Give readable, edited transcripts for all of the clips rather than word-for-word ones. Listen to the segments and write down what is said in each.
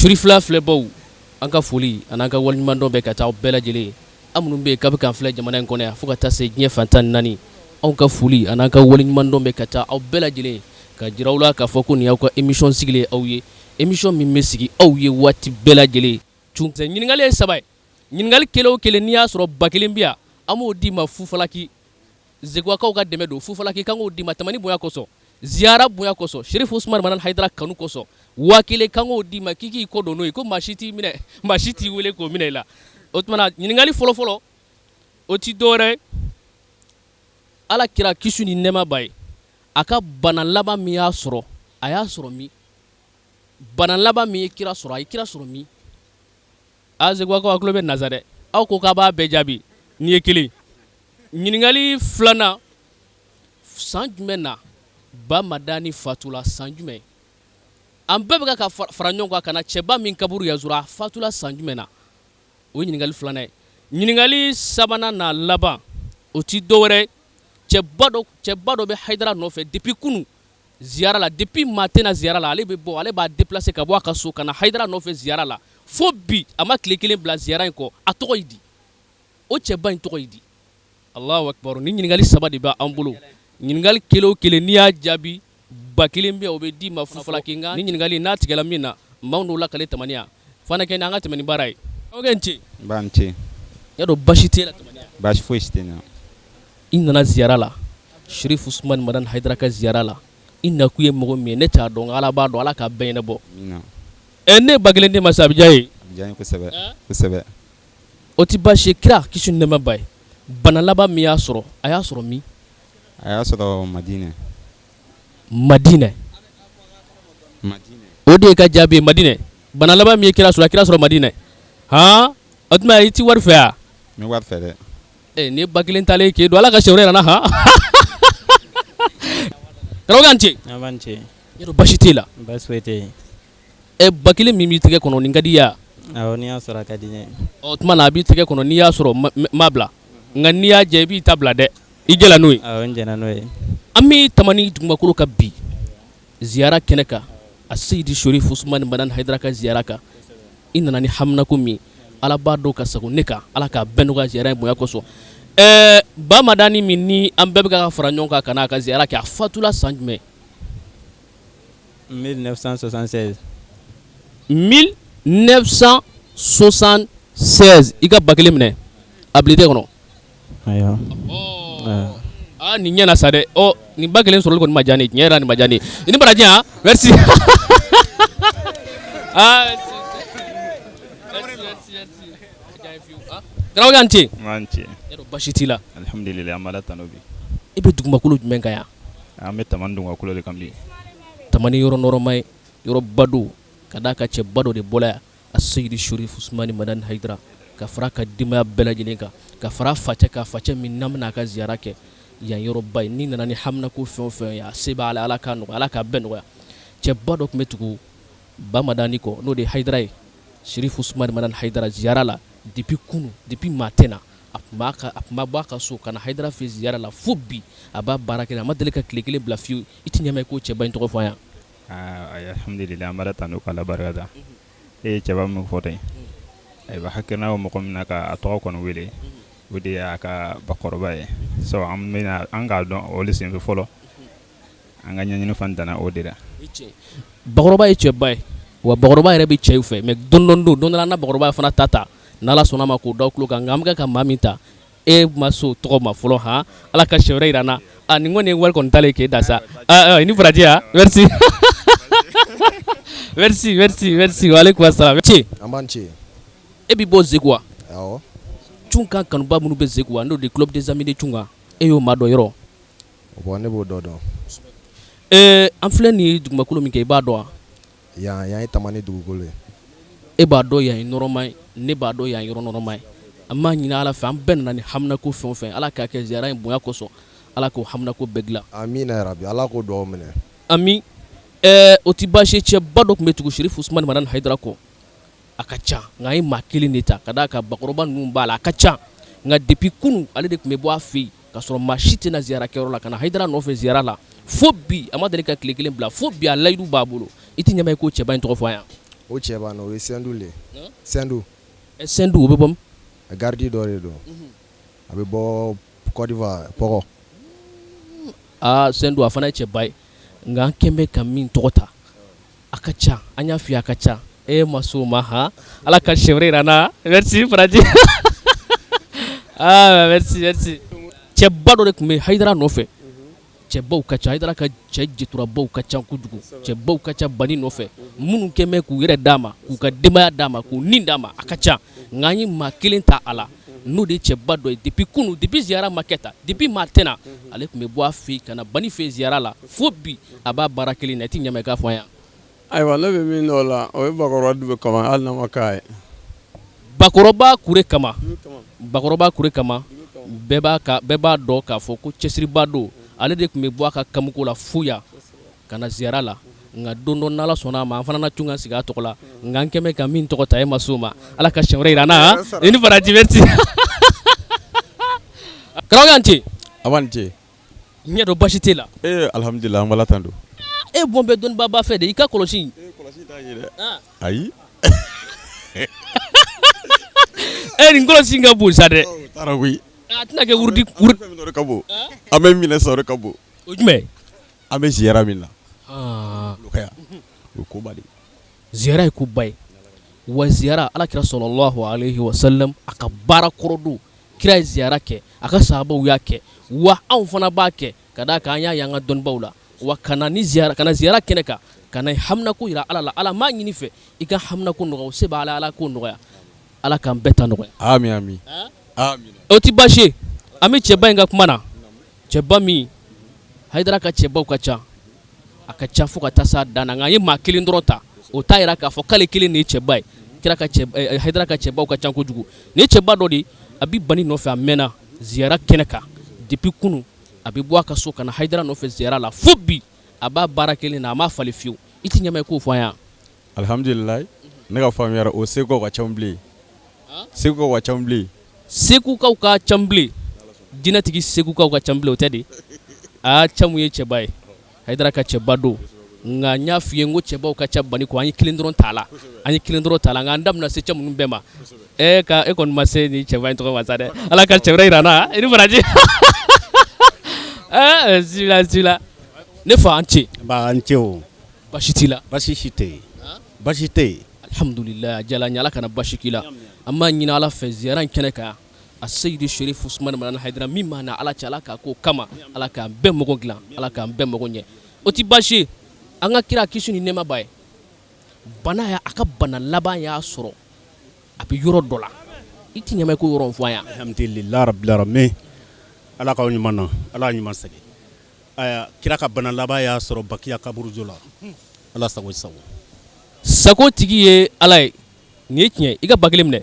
Sirifila filɛbaw, an ka foli ani an ka waleɲumandɔn bɛ ka taa aw bɛɛ lajɛlen, aw minnu bɛ yen k'a bɛ k'an filɛ jamana in kɔnɔ yan fo ka taa se diɲɛ fan 14. Anw ka foli ani an ka waleɲumandɔn bɛ ka taa aw bɛɛ lajɛlen, ka jira aw la k'a fɔ ko nin y'aw ka émission sigilen aw ye, émission min bɛ sigi aw ye waati bɛɛ lajɛlen. Ɲininkali ye saba ye. Ɲininkali kelen o kelen, n'i y'a sɔrɔ 1000 bɛ yan, an b'o d'i ma fufalaki. Zeguwakaw ka dɛmɛ don fufalaki kan k'o d'i ma Tamani bonya kosɔn, ziyara bonya kosɔn, Sherif Usumani Madani Hayidara kanu kosɔn. 1000 kan k'o d'i ma k'i k'i kɔ don n'o ye, ko maa si t'i minɛ, maa si t'i wele k'o minɛ i la. O tuma na, ɲininkali fɔlɔfɔlɔ, o ti dɔwɛrɛ ye, Ala kira, kisi ni nɛɛma b'a ye, a ka bana laban min y'a sɔrɔ, a y'a sɔrɔ min? Bana laban min ye kira sɔrɔ, a ye kira sɔrɔ min? A Zeguwakaw, a tulo bɛ na sa dɛ. Aw ko k'a b'a bɛɛ jaabi, nin ye kelen. Ɲininkali filanan, san jumɛn na Ba Madani fatula? San jumɛn? An bɛɛ bɛ ka fara ɲɔgɔn kan ka na cɛba min kaburu yazura, a fatula san jumɛn na? O ye ɲininkali filanan ye. Ɲininkali sabanan n'a laban, o ti dɔwɛrɛ, cɛba dɔ bɛ Hayidara nɔfɛ depuis kunu ziyara la. Depuis maa tɛna ziyara la, ale bɛ bɔ, ale b'a déplacer ka bɔ a ka so ka na Hayidara nɔfɛ ziyara la. Fo bi, a ma tile kelen bila ziyara in kɔ. A tɔgɔ ye di? O cɛba in tɔgɔ ye di? Allahu akbar! Ni ɲininkali saba de b'an bolo. Ɲininkali kelen o kelen, n'i y'a jaabi, 1000 bɛ, o bɛ d'i ma fufalaki. Nka ni ɲininkali n'a tigɛla min na, maaw n'o lakale. Tamaniya fana kɛ, an ka tɛmɛ ni baara ye. Aw kɛ n ce. N ce. Y'a dɔn basi t'e la, Tamaniya? Baasi foyi si tɛ n na. I nana ziyara la, Sherif Usumani Madani Hayidara ka ziyara la. I nakun ye mɔgɔ min ye, ne t'a dɔn, Ala b'a dɔn. Ala k'a bɛɛ ɲɛnabɔ. Ɛ, ne 1000 d'e ma sa, a bɛ diya ye? A bɛ diya n ye kosɛbɛ kosɛbɛ. O tɛ baasi ye. Kira, kisi ni nɛɛma b'a ye, bana laban min y'a sɔrɔ, a y'a sɔrɔ min? A y'a sɔrɔ Madinɛ. Madinɛ? Madinɛ. O de ye ka jaabi ye. Madinɛ. Bana laban min ye kira sɔrɔ, a kira sɔrɔ Madinɛ. Han, o tuma i ti wari fɛ yan? N bɛ wari fɛ dɛ. Ɛ, nin ye 1000 talen k'e don. Ala ka siɲɛ wɛrɛ yira n na. Han, karamɔgɔkɛ, a ni ce. An b'an ce. Yɔrɔ basi t'e la? Baasi foyi tɛ yen. Ɛ, 1000 min b'i tɛgɛ kɔnɔ, nin ka di i ye wa? Awɔ, n'i y'a sɔrɔ, a ka di n ye. Ɔ tuma na, a b'i tɛgɛ kɔnɔ, n'i y'a sɔrɔ, ma bila, nka n'i y'a jɛ, i b'i ta bila dɛ. I jɛla n'o ye? Awɔ, n jɛnna n'o ye. An bɛ Tamani dugumakolo kan bi, ziyara kɛnɛ kan, a Seyidi Sherif Usumani Madani Hayidara ka ziyara kan. I nana ni haminako min, Ala b'a dɔn ka sago ne kan. Ala k'a bɛɛ nɔgɔya ziyara in bonya kosɔn. Ɛɛ, Ba Madani min ni an bɛɛ bɛ ka fara ɲɔgɔn kan ka n'a ka ziyara kɛ, a fatula san jumɛn? 1976. 1976. I ka 1000 minɛ, a bila i tɛgɛ kɔnɔ. Ayiwa. Aa, nin ɲɛna sa dɛ. Ɔ, nin 1000 sɔrɔli kɔni ma diya ne ye, tiɲɛ yɛrɛ la, nin ma diya ne ye. I ni baraji. Han, merci. Aa, karamɔgɔkɛ, a ni ce. N ce. Basi t'i la? Alihamudulila, an b'Ala tanu bi. I bɛ dugumakolo jumɛn kan yan? An bɛ Tamani dugumakolo de kan bi. Tamani yɔrɔ nɔrɔma ye, yɔrɔba don, ka d'a ka cɛba dɔ de bɔra yan, a Seyidi Sherif Usumani Madani Hayidara, ka fara ka denbaya bɛɛ lajɛlen kan, ka fara facɛ kan, facɛ min n'an bɛna a ka ziyara kɛ yan. Yɔrɔba ye, n'i nana ni haminako fɛn o fɛn ye, a se b'a la. Ala k'a nɔgɔya, Ala k'a bɛɛ nɔgɔya. Cɛba dɔ tun bɛ tugu Ba Madani kɔ, n'o de ye Hayidara ye, Sherif Usumani Madani Hayidara ziyara la depuis kunu, depuis maa tɛ na. A tun b'a bɔ a ka so ka na Hayidara fɛ ziyara la. Fo bi, a b'a baara kɛ, a ma deli ka tile kelen bila fiyewu. I tɛ ɲɛma i k'o cɛba in tɔgɔ fɔ an yan? Alhamdulillah, an b'Ala tanu k'Ala barika da. E ye cɛba min fɔ ten, ayiwa, hakilina bɛ mɔgɔ min na k'a tɔgɔ kɔni wele, o de y'a ka bakɔrɔba ye. So an bɛna an k'a dɔn o de senfɛ fɔlɔ, an ka ɲɛɲini fan danna o de la. Bakɔrɔba ye cɛba ye wa, bakɔrɔba yɛrɛ bɛ cɛw fɛ mais don dɔ don, don dɔ la, an na bakɔrɔba fana ta, n'Ala sɔnna ma, k'o da tulo kan. Nka an bɛ ka maa min ta, e ma so tɔgɔ ma fɔlɔ. Han, Ala ka siɲɛ wɛrɛ yira an na. A nin kɔni ye wari kɔni talen k'e da sa. I ni baraji. Merci, merci, merci, merci. Wa aleykum salam. Ce. An b'an ce. E bɛ bɔ Zeguwa? Awɔ. Cunkan kanuba minnu bɛ Zeguwa, n'o de Club des amis de Cunkan, e y'o maa dɔ yɔrɔ? Bon, ne b'o dɔ dɔn. An filɛ nin ye dugumakolo min kɛ, i b'a dɔn wa? Yan, yan ye Tamani dugukolo ye. E b'a dɔn yan ye nɔrɔma ye, ne b'a dɔn yan yɔrɔ nɔrɔma ye. An b'a ɲini Ala fɛ, an bɛɛ nana ni haminako fɛn o fɛn, Ala k'a kɛ ziyara in bonya kosɔn, Ala k'o haminako bɛɛ dilan. Amina yarabi, Ala k'o dugawu minɛ. Ami. O tɛ baasi ye. Cɛba dɔ tun bɛ tugu Sherif Usumani Madani Hayidara kɔ, a ka ca, nka a ye maa kelen de ta, ka d'a kan bakɔrɔba ninnu b'a la, a ka ca, nka depuis kunun, ale de tun bɛ bɔ a fɛ yen ka sɔrɔ maa si tɛna ziyara kɛyɔrɔ la, ka na Hayidara nɔfɛ ziyara la. Fo bi, a ma deli ka tile kelen bila. Fo bi, a layidu b'a bolo. I tɛ ɲɛma i k'o cɛba in tɔgɔ fɔ an yan? O cɛba o ye Sɛndu le Sɛndu. Sɛndu, o bɛ bɔ min? Garidi dɔ de don, a bɛ bɔ Côte d'Ivoire, Pɔgɔ. Aa, Sɛndu, a fana ye cɛba ye, nka an kɛn bɛ ka min tɔgɔ ta, a ka ca. An y'a f'i ye, a ka ca, e ma s'o ma. Han, Ala ka siɲɛ wɛrɛ jira an na. Merci Faraji. Aa, merci, merci. Cɛba dɔ de tun bɛ Hayidara nɔfɛ. Cɛbaw ka ca, Hayidara ka cɛ jeturabaw ka ca kojugu. Cɛbaw ka ca Bani nɔfɛ, minnu kɛn bɛ k'u yɛrɛ d'a ma, k'u ka denbaya d'a ma, k'u nin d'a ma, a ka ca. Nka an ye maa kelen ta a la, n'o de ye cɛba dɔ ye. Depuis kunun, depuis ziyara ma kɛ tan, depuis maa tɛ na, ale tun bɛ bɔ a fɛ yen ka na Bani fɛ yen ziyara la fo bi, a b'a baara kelen na. I tɛ ɲa i k'a fɔ an ye. Ayiwa, ne bɛ min dɔn o la, o ye Bakɔrɔba Dube Kama, hali n'a ma k'a ye. Bakɔrɔba Kure Kama, Bakɔrɔba Kure Kama, bɛɛ b'a dɔn k'a fɔ ko cɛsiriba don. Ale de tun bɛ bɔ a ka kamuko la fo yan ka na ziyara la. Nka don dɔ, n'Ala sɔnna a ma, an fana na cun ka sigi a tɔgɔ la. Nka an kɛn bɛ ka min tɔgɔ ta, e ma s'o ma. Ala ka siɲɛ wɛrɛ jira an na. I ni baraji, merci. Karamɔgɔkɛ, a ni ce. A ni ce. N ɲɛ dɔn, basi t'e la? Ee, alihamudulila, an b'Ala tando. E bɔn bɛ dɔnnibaaba fɛ de, i ka kɔlɔsi. Kɔlɔsi t'a ye dɛ, ayi. E, nin kɔlɔsi in ka bon sa dɛ. Taara koyi. A tɛna kɛ wurudi. Fɛn min de ka bon, an bɛ minɛ sa, o de ka bon. O jumɛn? An bɛ ziyara min na o ye koba de ye. Ziyara ye koba ye wa. Ziyara, Ala kira sɔlɔlahu alayhi wa sallam, a ka baara kɔrɔ don. Kira ye ziyara kɛ, a ka sahabaw y'a kɛ, wa anw fana b'a kɛ ka d'a kan an y'a ye an ka dɔnnibaw la. Wa ka na ni ziyara, ka na ziyara kɛnɛ kan, ka na haminako jira Ala la. Ala m'a ɲini fɛ i ka haminako nɔgɔya, o se b'a la. Ala k'o nɔgɔya, Ala k'an bɛɛ ta nɔgɔya. Ami, ami. O tɛ baasi ye. An bɛ cɛba in ka kuma na, cɛba min, Hayidara ka cɛbaw ka ca, a ka ca fo ka taa s'a dan na. Nka an ye maa kelen dɔrɔn ta, o t'a jira k'a fɔ k'ale kelen de ye cɛba ye. Kira ka cɛ, Hayidara ka cɛbaw ka ca kojugu. Nin ye cɛba dɔ de ye, a bɛ Bani nɔfɛ, a mɛnna ziyara kɛnɛ kan. Depuis kunun, a bɛ bɔ a ka so ka na Hayidara nɔfɛ ziyara la fo bi, a b'a baara kelen na, a m'a falen fiyewu. I tɛ ɲɛma i k'o fɔ an ye. Alihamdulilayi, ne ka faamuyara, o segukaw ka ca bilen, segukaw ka ca bilen. Segukaw ka ca bilen, jinɛtigi, segukaw ka ca bilen, o tɛ de. Aa, Camu ye cɛba ye, Hayidara ka cɛba don. Nka n y'a f'i ye n ko cɛbaw ka ca Bani kɔ, an ye kelen dɔrɔn t'a la, an ye kelen dɔrɔn t'a la. Nka an da bɛna se cɛ minnu bɛɛ ma. E ka e kɔni ma se nin cɛba in tɔgɔ ma sa dɛ. Ala ka cɛ wɛrɛ jira an na. I ni baraji. Ɛɛ, bisimila, bisimila ne fa, an ce. Nba, an ce o. Basi t'i la? Basi si tɛ yen, basi tɛ yen. Alihamudulila, a diyara n ye. Ala kana basi k'i la. An b'a ɲini Ala fɛ ziyara in kɛnɛ kan, a Seyidi Sherif Usumani Madani Hayidara, min b'a na Ala cɛ, Ala k'a k'o kama, Ala k'an bɛɛ mago dilan, Ala k'an bɛɛ mago ɲɛ. O tɛ baasi ye. An ka kira, kisi ni nɛɛma b'a ye, bana y'a a ka bana laban y'a sɔrɔ a bɛ yɔrɔ dɔ la. I tɛ ɲɛma i k'o yɔrɔ fɔ an ye. Alhamdulilahi rabbil alamin, Ala k'aw ɲuman na, Ala ɲuman segin. Aya, kira ka bana laban y'a sɔrɔ Bakiya kaburujo la. Ala sago sago. Sago tigi ye Ala ye. Nin ye tiɲɛ. I ka ba kelen minɛ,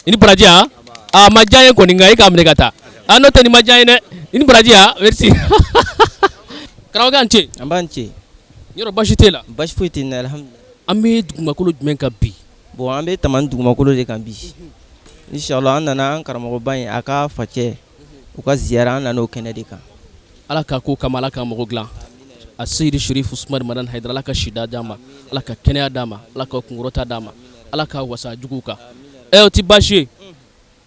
i ni baraji. A a ma diya n ye kɔni, nka i k'a minɛ ka taa. A n'o tɛ, nin ma diya n ye dɛ. I ni baraji. A merci. Karamɔgɔkɛ, an ce. An b'an ce. Yɔrɔ basi t'e la? Basi foyi tɛ n na, alhamdulillah. An bɛ dugumakolo jumɛn kan bi? Bon, an bɛ Tamani dugumakolo de kan bi, inshallah. An nana an karamɔgɔba in, a ka facɛ, u ka ziyara, an nana o kɛnɛ de kan. Ala ka ko kama, Ala ka mago dilan. A Seyidi Sherif Usumani Madani Hayidara, Ala ka sida d'a ma, Ala ka kɛnɛya d'a ma, Ala ka kunkɔrɔta d'a ma, Ala ka wasa juguw kan. Ɛ, o tɛ baasi ye.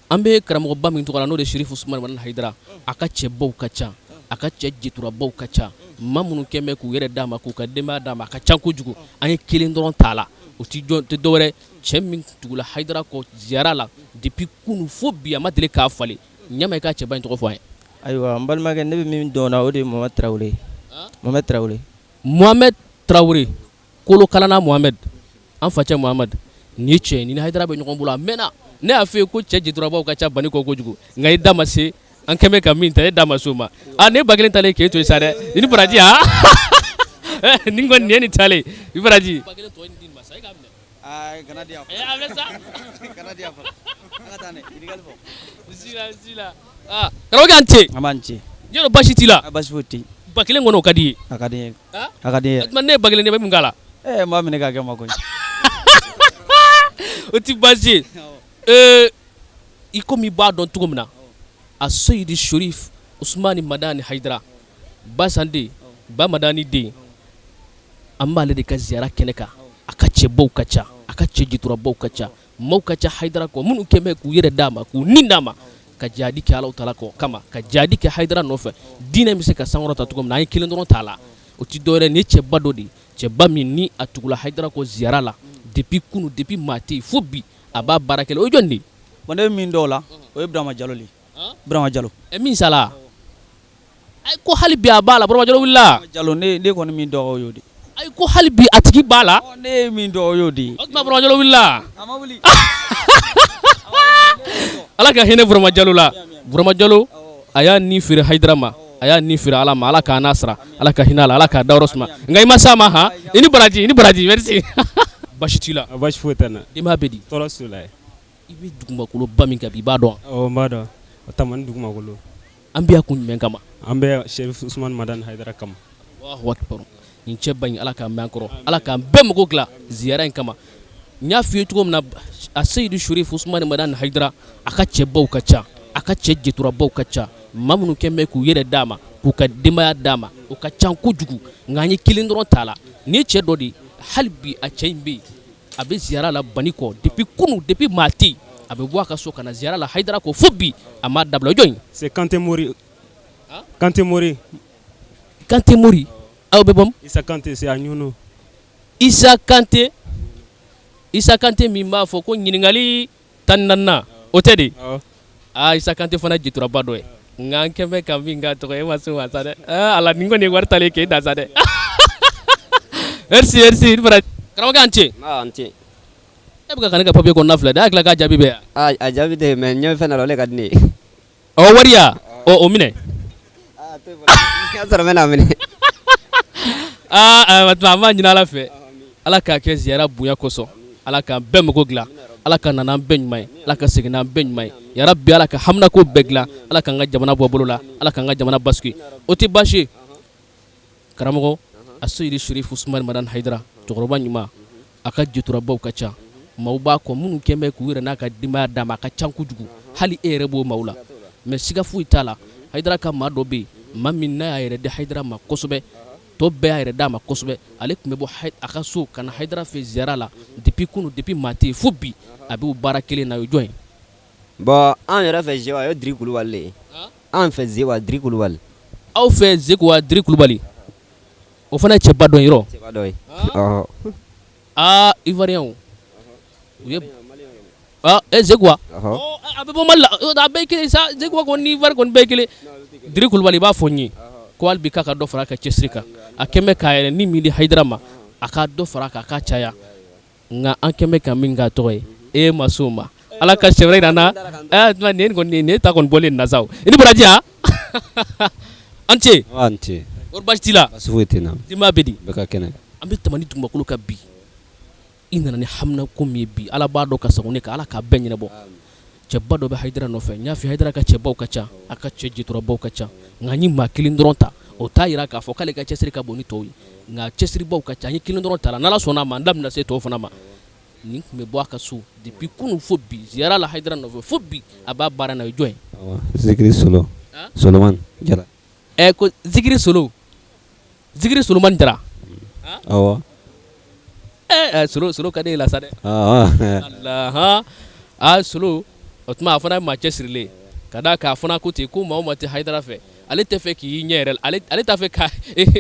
An bɛ karamɔgɔba min tɔgɔ la, n'o de Sherif Usumani Madani Hayidara, a ka cɛbaw ka ca, a ka cɛ jeturabaw ka ca, maa minnu kɛn bɛ k'u yɛrɛ d'a ma, k'u ka denbaya d'a ma, a ka ca kojugu. An ye kelen dɔrɔn t'a la, o tɛ jɔn tɛ dɔwɛrɛ, cɛ min tugula Hayidara kɔ ziyara la depuis kunun fo bi, a ma deli k'a falen. Ɲama i ka cɛba in tɔgɔ fɔ an ye. Ayiwa, n balimakɛ, ne bɛ min dɔn o de ye Mohamed Tarawele, Mohamed Tarawele. Mohamed Tarawele, kolokalanna Mohamed, an facɛ Mohamed. Nin ye cɛ ye, nin ni Hayidara bɛ ɲɔgɔn bolo a mɛnna. Ne y'a f'i ye ko cɛ jeturabaw ka ca Bani kɔ kojugu, nka i da ma se. An kɛn bɛ ka min ta, e da ma se o ma. A ne ba kelen talen k'e to yen sa dɛ. I ni baraji. A nin kɔni, nin ye nin talen, i baraji. Kana di yan kana di yan an ka taa ɲininkali fɔ. Karamɔgɔkɛ, an ce. An b'an ce. Yɔrɔ basi t'i la? Basi foyi tɛ yen. Ba kelen kɔni, o ka di i ye? A ka di n ye, a ka di n ye. O tuma ne ye ba kelen di, i bɛ mun k'a la? Ɛɛ, n b'a minɛ k'a kɛ ma koyi. O tɛ baasi ye. Ee, i komi i b'a dɔn cogo min na, a Seyidi Sherif Usumani Madani Hayidara, Basan den, Ba Madani den, an b'ale de ka ziyara kɛnɛ kan. A ka cɛbaw ka ca, a ka cɛ jiturabaw ka ca, maaw ka ca Hayidara kɔ minnu kɛn bɛ k'u yɛrɛ d'a ma, k'u ni d'a ma, ka jihadi kɛ Alahu taala kɔ kama, ka jihadi kɛ Hayidara nɔfɛ. Diinɛ bɛ se ka sankɔrɔta cogo min na, an ye kelen dɔrɔn t'a la, o tɛ dɔwɛrɛ nin ye cɛba dɔ de ye, cɛba min ni a tugula Hayidara kɔ ziyara la depuis kunun, depuis maa tɛ yen fo bi, a b'a baara kɛ la. O ye jɔn de ye? Bon, ne bɛ min dɔn o la, o ye Burama Jalo de ye. Burama Jalo. Ɛ, min sala? Ayi, ko hali bi a b'a la. Burama Jalo wulila. Jalo, ne kɔni min dɔn o y'o de. Ayi, ko hali bi a tigi b'a la. Ne ye min dɔn o y'o de ye. O tuma Burama Jalo wulila. A ma wuli. Ala ka hinɛ Burama Jalo la. Burama Jalo, a y'a ni feere Hayidara ma, a y'a ni feere Ala ma. Ala k'a n'a sara, Ala ka hinɛ a la, Ala k'a dayɔrɔ suma. Nka i ma s'a ma han, i ni baraji, i ni baraji, merci. Basi t'i la? Basi foyi tɛ n na. Denbaya bɛ di? Tɔɔrɔ si t'u la. I bɛ dugumakoloba min kan bi, i b'a dɔn? Awɔ, n b'a dɔn. Tamani dugumakolo. An bɛ yan kun jumɛn kama? An bɛ Serif Usumani Madani Hayidara kama. Alahu akibaru. Nin cɛba in, Ala k'a mɛn an kɔrɔ, Ala k'an bɛɛ mago dilan ziyara in kama. N y'a f'i ye cogo min na, a Seyidu Serif Usumani Madani Hayidara, a ka cɛbaw ka ca, a ka cɛ jeturabaw ka ca, maa minnu kɛn bɛ k'u yɛrɛ d'a ma, k'u ka denbaya d'a ma, o ka ca kojugu. Nka an ye kelen dɔrɔn t'a la. Nin ye cɛ dɔ de ye, hali bi a cɛ in bɛ yen, a bɛ ziyara la Banikɔ depuis kunun, depuis maa tɛ yen, a bɛ bɔ a ka so ka na ziyara la Hayidara kɔ fo bi, a m'a dabila. O jɔn ye? C'est Kante Mori. Kante Mori. Kante Mori, aw bɛ bɔ? Isa Kante, c'est à Ɲɔnɔ. Isa Kante, Isa Kante min b'a fɔ ko ɲininkali 14nan, o tɛ de? Aa, Isa Kante fana jituraba dɔ ye. Nka an kɛn bɛ ka min k'a tɔgɔ ye, e ma se o ma sa dɛ. Aa Ala, nin kɔni ye wari talen k'e dan sa dɛ. Merci, merci. Karamɔgɔkɛ, a ni ce. A ni ce. E bɛ ka ne ka papier kɔnɔna filɛ dɛ, a tila k'a jaabi bɛɛ yan. Aa, a jaabi tɛ yen mais n ɲɛ bɛ fɛn dɔ la, o de ka di ne ye. Ɔ, wari ya? Ɔ, o minɛ. Aa, sɔrɔ bɛ n'a minɛ. Aa, an b'a ɲini Ala fɛ, Ala k'a kɛ ziyara bonya kosɔn, Ala k'an bɛɛ mago dilan, Ala ka na n'an bɛɛ ɲuman ye, Ala ka segin n'an bɛɛ ɲuman ye, yarabi. Ala ka haminako bɛɛ dilan, Ala k'an ka jamana bɔ bolo la, Ala k'an ka jamana basigi. O tɛ baasi ye, karamɔgɔ. A Seyidi Sherif Usumani Madani Hayidara, cɛkɔrɔba ɲuman, a ka jeturabaw ka ca, maaw b'a kɔ minnu kɛn bɛ k'u yɛrɛ n'a ka denbaya d'a ma, a ka ca kojugu, hali e yɛrɛ b'o maaw la. Mais siga foyi t'a la, Hayidara ka maa dɔ bɛ yen, maa min n'a y'a yɛrɛ di Hayidara ma kosɛbɛ, tɔ bɛɛ y'a yɛrɛ d'a ma kosɛbɛ. Ale tun bɛ bɔ a ka so ka na Hayidara fɛ ziyara la depuis kunun, depuis maa tɛ yen fo bi, a b'o baara kelen na. O ye jɔn ye? Bon, an yɛrɛ fɛ Zewa, o ye Diri Kulubali de ye. An fɛ Zewa, Diri Kulubali. Aw fɛ Zeguwa, Diri Kulubali, o fana ye cɛba dɔ ye yɔrɔ? Cɛba dɔ ye. Aa, Ivoirien u ye e Zeguwa, a bɛ bɔ Mali la, a bɛɛ ye kelen sa. Zeguwa kɔni ni Ivoire kɔni bɛɛ ye kelen. Diri Kulubali, i b'a fɔ n ye ko hali bi k'a ka dɔ fara a ka cɛsiri kan. A kɛn bɛ k'a yɛrɛ ni min di Hayidara ma, a ka dɔ fara a kan, a k'a caya. Nka an kɛn bɛ ka min k'a tɔgɔ ye, e ma s'o ma. Ala ka siɲɛ wɛrɛ jira an na. Nin kɔni, nin ta kɔni bɔlen na sa. I ni baraji. A ni ce. A ni ce. Kɔri baasi t'i la? Baasi foyi tɛ n na. Denbaya bɛ di? Bɛɛ ka kɛnɛ. An bɛ Tamani dugumakolo kan bi. I nana ni haminako min ye bi, Ala b'a dɔn ka sago ne kan, Ala k'a bɛɛ ɲɛnabɔ. Cɛba dɔ bɛ Hayidara nɔfɛ. N y'a f'i ye, Hayidara ka cɛbaw ka ca, a ka cɛ jiturabaw ka ca. Nka n ye maa kelen dɔrɔn ta, o t'a jira k'a fɔ k'ale ka cɛsiri ka bon ni tɔw ye. Nka cɛsiribaw ka ca, n ye kelen dɔrɔn ta la. N'Ala sɔnna a ma, n da bɛna se tɔw fana ma. Nin tun bɛ bɔ a ka so depuis kunun fo bi, ziyara la Hayidara nɔfɛ fo bi, a b'a baara na. O ye jɔn ye? Zikiri Solo, Solomani Jara. Ɛ, ko Zikiri Solo, Zikiri Solomani Jara. Awɔ. Ɛ, Solo, Solo ka di e la sa dɛ. Alahan, aa Solo, o tuma a fana ye maa cɛsirilen ye, ka d'a kan a fana ko ten ko maa o maa tɛ Hayidara fɛ, ale tɛ fɛ k'i ɲɛ yɛrɛ, ale t'a fɛ ka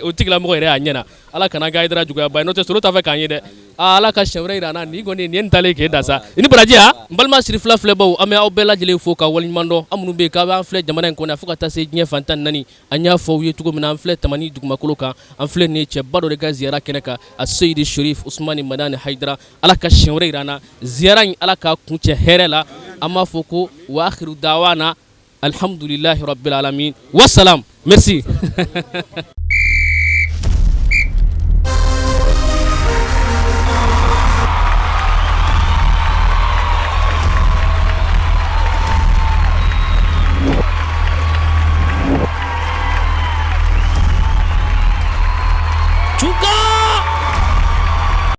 o tigilamɔgɔ yɛrɛ y'a ɲɛ na. Ala kana an ka Hayidara juguya ba ye, n'o tɛ Solo t'a fɛ k'an ye dɛ. Aa, Ala ka siɲɛ wɛrɛ jira an na. Nin kɔni, nin ye nin taalen k'e dan sa. I ni baraji. A n balima siri fila filɛbaw, an bɛ aw bɛɛ lajɛlen fo ka waleɲuman dɔn. An minnu bɛ yen k'aw b'an filɛ jamana in kɔnɔ fo ka taa se diɲɛ fan 14, an y'a fɔ aw ye cogo min na, an filɛ Tamani dugumakolo kan. An filɛ nin ye cɛba dɔ de ka ziyara kɛnɛ kan, a Seyidi Sherif Usumani Madani Hayidara. Ala ka siɲɛ wɛrɛ jira an na. Ziyara in, Ala k'a kuncɛ hɛrɛ la. An b'a fɔ ko wa akhiru dawana alhamdulillahi rabbil alamin, wassalam, merci.